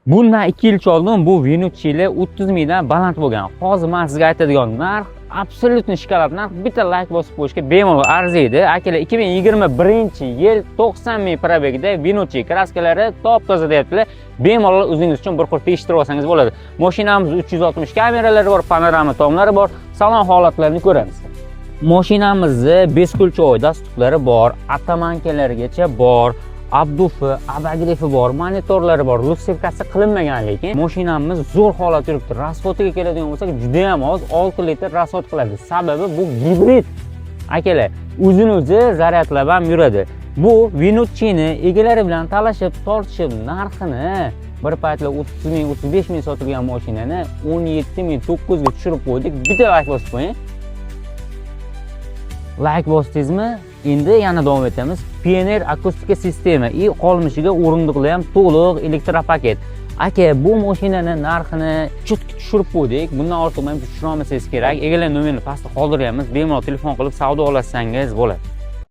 Bundan 2 yil oldin bu Venucci'lar 30 mingdan baland bo'lgan. Hozir men sizga aytadigan narx абсолютно shokolad narx. Bitta layk bosib qo'yishga bemalol arziydi. Akalar, 2021-yil, 90 ming пробег da Venucci, краска lari top toza deyaptilar. Bemalol o'zingiz uchun bir xil tekshirib olsangiz bo'ladi. Mashinamiz 360 kameralari bor, panorama tomlari bor. Salon holatlarini ko'ramiz. Mashinamizni бесключевой доступ lari bor, оттоманка largacha bor, обдув i, обогрев i bor, monitorlari bor, русификация si qilinmagan, lekin mashinamiz zo'r holatda yuribdi. Расход iga keladigan bo'lsak, juda ham oz, 6 litr расход qiladi. Sababi bu gibrid. Akalar, o'zini o'zi zaryadlab ham yuradi. Bu Venucci'ni egalari bilan talashib, tortishib, narxini bir paytlar 30 ming, 35 ming sotilgan mashinani 17 900 ga tushirib qo'ydik. Bitta layk bosib qo'ying. Layk bosdingizmi? Endi yana davom etamiz. PNR akustika sistema и qolmishiga o'rindiqlar ham to'liq elektropaket. Aka, bu mashinani narxini чётко tushirib qo'ydik. Bundan ortiq manimcha tushira olmasangiz kerak. Egalar nomerini pastda qoldiryapmiz. Bemalol telefon qilib savdo olsangiz bo'ladi.